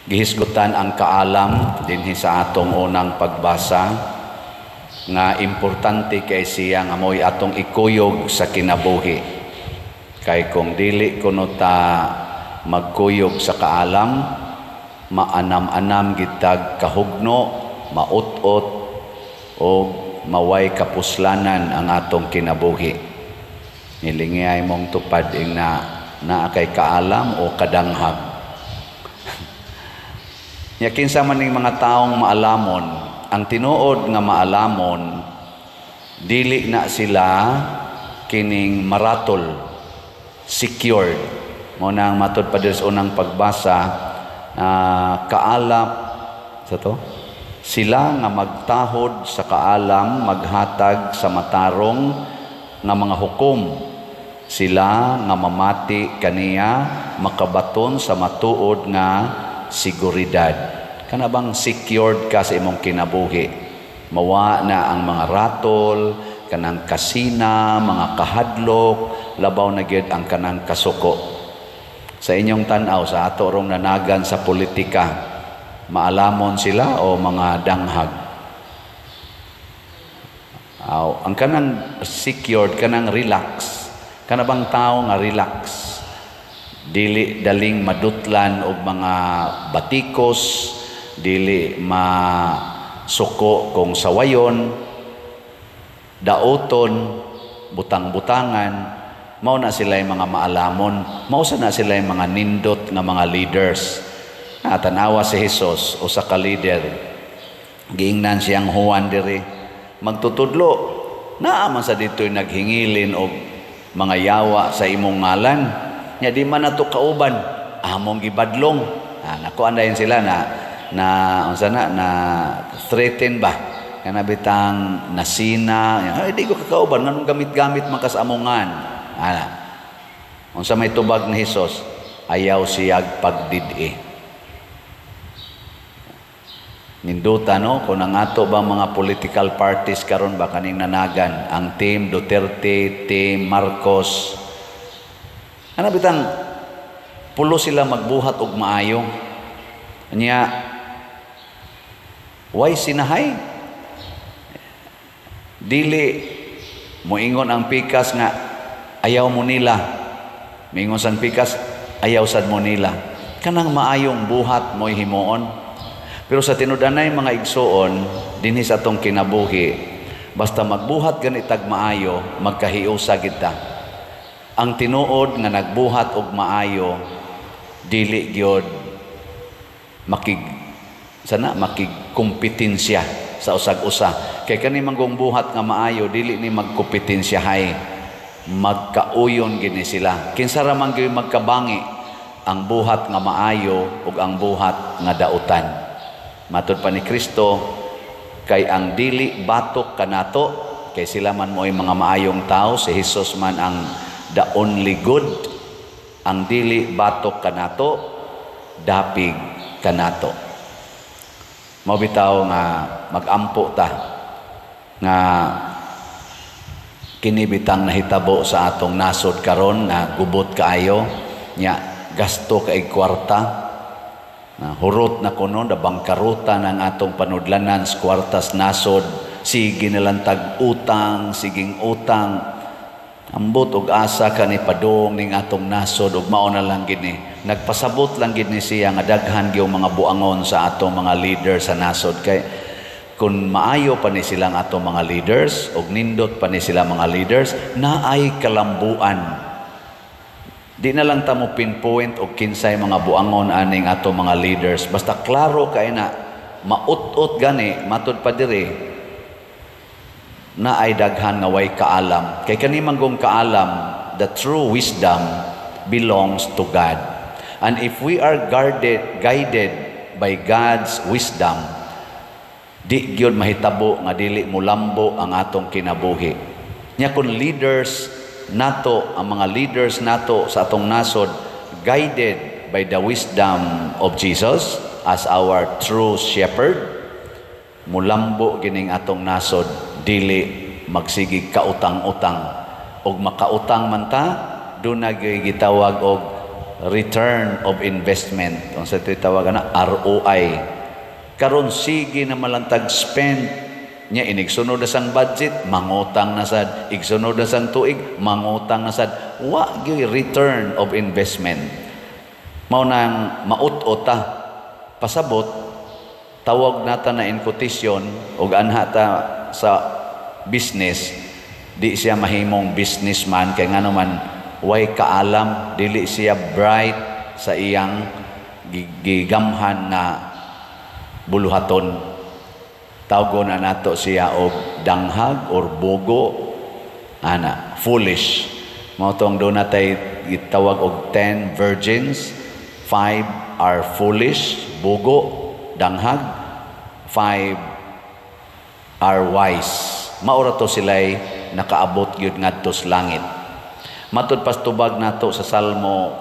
Gihisgutan ang kaalam dinhi sa atong unang pagbasa nga importante kay siya nga mo'y atong ikuyog sa kinabuhi. Kay kung dili kuno ta magkuyog sa kaalam, maanam-anam gitag kahugno, maut-ot o maway kapuslanan ang atong kinabuhi. Nilingiyay mong tupad ing na naa kay kaalam o kadanghag. Nya kinsa man ning mga taong maalamon, ang tinuod nga maalamon, dili na sila kining maratol, secured. Mao na ang matod pa diri sa unang pagbasa, kaalam sa to. Sila nga magtahod sa kaalam, maghatag sa matarong nga mga hukom. Sila nga mamati kaniya, makabaton sa matuod nga seguridad. Kana bang secured ka sa imong kinabuhi? Mawa na ang mga ratol, kanang kasina, mga kahadlok, labaw na gyud ang kanang kasuko. Sa inyong tan-aw, sa ato rong nanagan sa politika, maalamon sila o mga danghag? Aw, ang kanang secured, kanang relax. Kana bang tao nga relax? Dili daling madutlan og mga batikos, dili masuko kung sawayon, dauton, butang-butangan, mao na sila yung mga maalamon, mao sa na sila yung mga nindot nga mga leaders. Na tanawa si Jesus usa ka leader. Giingnan siyang Juan diri magtutudlo. Naa man sa dito'y naghingilin og mga yawa sa imong ngalan. Nya di man nato kauban, among gibadlong. Ah, nakuan dayon sila na na unsa na na threaten ba? Kana bitang nasina, ay di ko kakauban nganong gamit-gamit man ka sa amongan. Ana. Unsa may tubag ni Hesus? Ayaw siyag pagdid-i. Ninduta no kung ang ato ba mga political parties karon ba kaning nanagan ang Team Duterte, Team Marcos. Ana bitang pulo sila magbuhat og maayo. Nya way sinahay? Dili moingon ang pikas nga ayaw mo nila. Moingon sang pikas ayaw sad mo nila. Kanang maayong buhat mo'y himuon. Pero sa tinud-anay, mga igsuon, dinhi sa atong kinabuhi, basta magbuhat ganitag maayo, magkahiusa kita. Ang tinuod nga nagbuhat og maayo, dili gyud makig sana makigkompetensya sa usag-usa. Kay kani manggong buhat nga maayo, dili ni magkompetensyahay, magkauyon gini sila. Kinsa ra man gyud magkabangi, ang buhat nga maayo ug ang buhat nga dautan. Matud pa ni Kristo, kay ang dili batok kanato, kay sila man mo'y mga maayong tao, si Jesus man ang the only good, ang dili batok kanato, dapig kanato. Mao bitaw nga magampo ta nga kini bitang nahitabo sa atong nasod karon nga gubot kaayo, nya gasto kay kwarta, na hurot na kuno, na bangkaruta ng atong panudlanan sa kwartas nasod, sige nalantag utang, siging utang. Ambot og asa ka ni padung ning atong nasod og mao na lang gini. Nagpasabot lang gid ni siya nga daghan gyud mga buangon sa atong mga leader sa nasod, kay kung maayo pa ni silang atong mga leaders og nindot pa ni sila mga leaders, naay kalambuan. Di na lang ta mo pinpoint og kinsay mga buangon aning atong mga leaders. Basta klaro kay na maut-ut gani matud pa diri na ay daghan nga way kaalam. Kay kani manggong kaalam, the true wisdom belongs to God. And if we are guided by God's wisdom, di gyud mahitabo nga dili mulambo ang atong kinabuhi. Nya kun leaders nato, ang mga leaders nato sa atong nasod, guided by the wisdom of Jesus as our true shepherd, mulambo gining atong nasod, dili magsigig kautang-utang. Og makautang man ta, doon na gitawag og return of investment. Unsa ito tawag na ROI. Karon sige na malantag spend nya, inigsunod na sang budget, mangutang na sad. Igsunod na sang tuig, mangutang na sad. Wa gyud return of investment. Mao nang maut-ot ta. Pasabot, tawag nata na in quotation og anha ta sa business, di siya mahimong businessman kay ngano man way kaalam, dili siya bright sa iyang gigamhan na buluhaton. Tawgon na nato siya og danghag or bogo ana, foolish. Mao tong doon natay gitawag og 10 virgins, 5 are foolish, bogo, danghag, 5 are wise. Maura to sila'y nakaabot gyud ngadto sa langit. Matud pas tubag nato sa Salmo,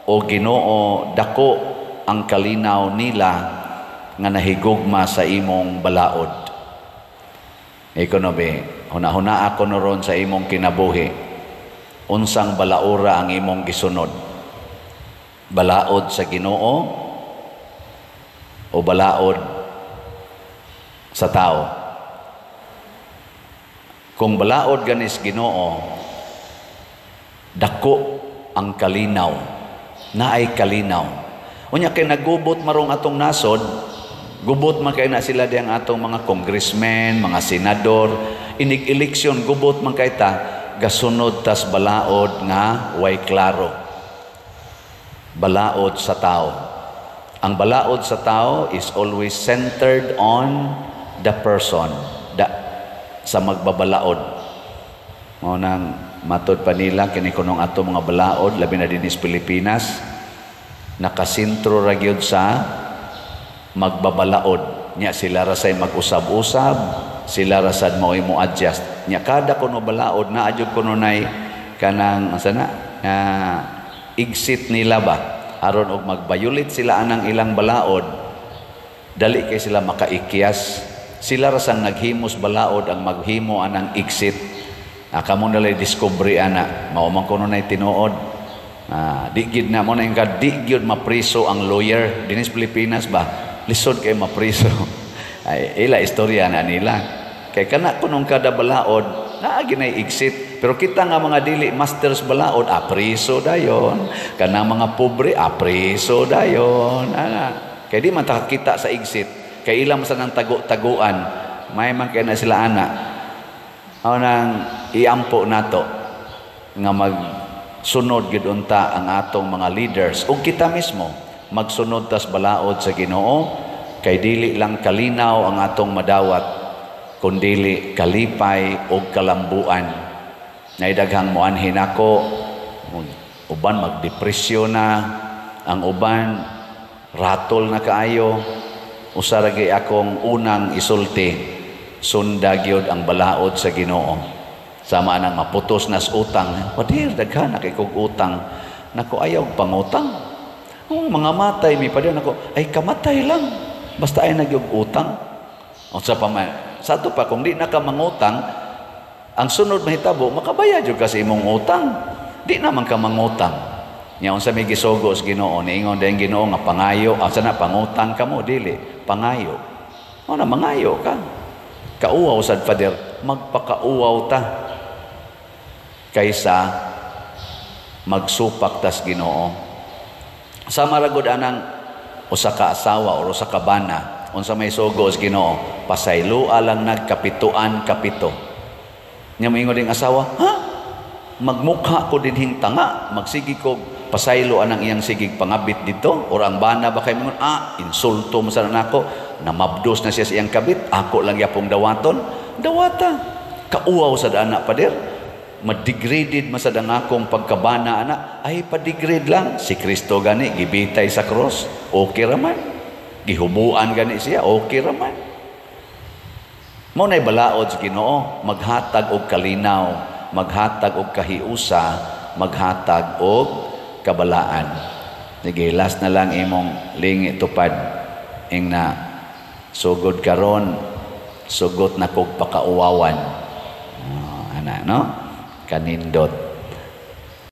"O Ginoo, dako ang kalinaw nila nga nahigugma sa imong balaod." Ekonomi, huna-huna ako noron sa imong kinabuhi. Unsang balaura ang imong gisunod? Balaod sa Ginoo o balaod sa tao? Kung balaod ganis Ginoo, dako ang kalinaw. Naay kalinaw. Unya kay nagubot marong atong nasod, gubot man kay na sila diyang atong mga congressmen, mga senador, inig eleksyon gubot man kay ta, gasunod tas balaod nga way klaro. Balaod sa tao. Ang balaod sa tao is always centered on the person, sa magbabalaod. Mao nang matod pa nila kini kunong ato mga balaod, labi na dinhi sa Pilipinas, nakasentro ra gyud sa magbabalaod. Nya sila ra say mag-usab-usab, sila ra sad mao'y mo adjust. Nya kada kuno balaod naa jud kuno nay kanang asa na nga exit nila ba, aron og mag-violate sila anang ilang balaod, dali kay sila makaikyas. Sila ra sang naghimos balaod ang maghimo anang exit. Kamo nalay discovery ana, mao man kuno nay tinuod. Di gid na mo na ka di gyud mapriso ang lawyer dinhi sa Pilipinas ba, lisod kay mapriso. Ay, ila istorya na nila kay kana kunong kada balaod naa ginay exit. Pero kita nga mga dili masters balaod, apriso dayon. Kanang mga pobre, apriso dayon ana, kay di man ta kita sa exit, kay ilang sa nang tago-taguan, may man kay na sila ana. Mao nang iampo nato nga magsunod gid unta ang atong mga leaders ug kita mismo, magsunod tas balaod sa Ginoo, kay dili lang kalinaw ang atong madawat kundili kalipay ug kalambuan. Nay daghang moanhin nako, uban magdepresyon na, ang uban ratol na kaayo. Usa ra gyud akong unang isulti, sunda gyud ang balaod sa Ginoo. Sama nang maputos nas utang, "Padir, daghan na kay kog utang." Nako, ayaw pangutang. Oh, mga matay mi pa nako, ay kamatay lang. Basta ay nagyog utang. Unsa pa man, sa ato pa kung di na ka mangutang, ang sunod mahitabo, makabayad jud ka sa imong utang. Di naman ka mangutang. Nya unsa may gisugo sa Ginoo, niingon din Ginoo nga pangayo, asa na pangutang kamo, dili, pangayo. Mao na mangayo ka. Kauwaw sad, Father, magpakauwaw ta kaysa magsupak tas Ginoo. Sama ra gud anang usa ka asawa or usa ka bana, unsa may sugo sa Ginoo, pasayloa lang nagkapituan kapito. Nya moingon ding asawa, "Ha? Magmukha ko dinhing tanga, magsige ko pasaylo anang iyang sigig pangabit dito?" Or ang bana ba kay mingon, "Ah, insulto mo sa nako, namabdos na siya sa iyang kabit, ako lang yapong dawaton." Dawata. Kauwaw sa dana, pader. Madegraded masad ang akong pagkabana ana. Ay, padegrade lang. Si Kristo gani gibitay sa cross, okay raman. Gihubuan gani siya, okay raman. Mao nay balaod sa Ginoo, maghatag og kalinaw, maghatag og kahiusa, maghatag og kabalaan. Sige, last na lang imong lingi tupad. Ing na sugod karon, sugot na kog pakauwawan. Oh, ana, no? Kanindot.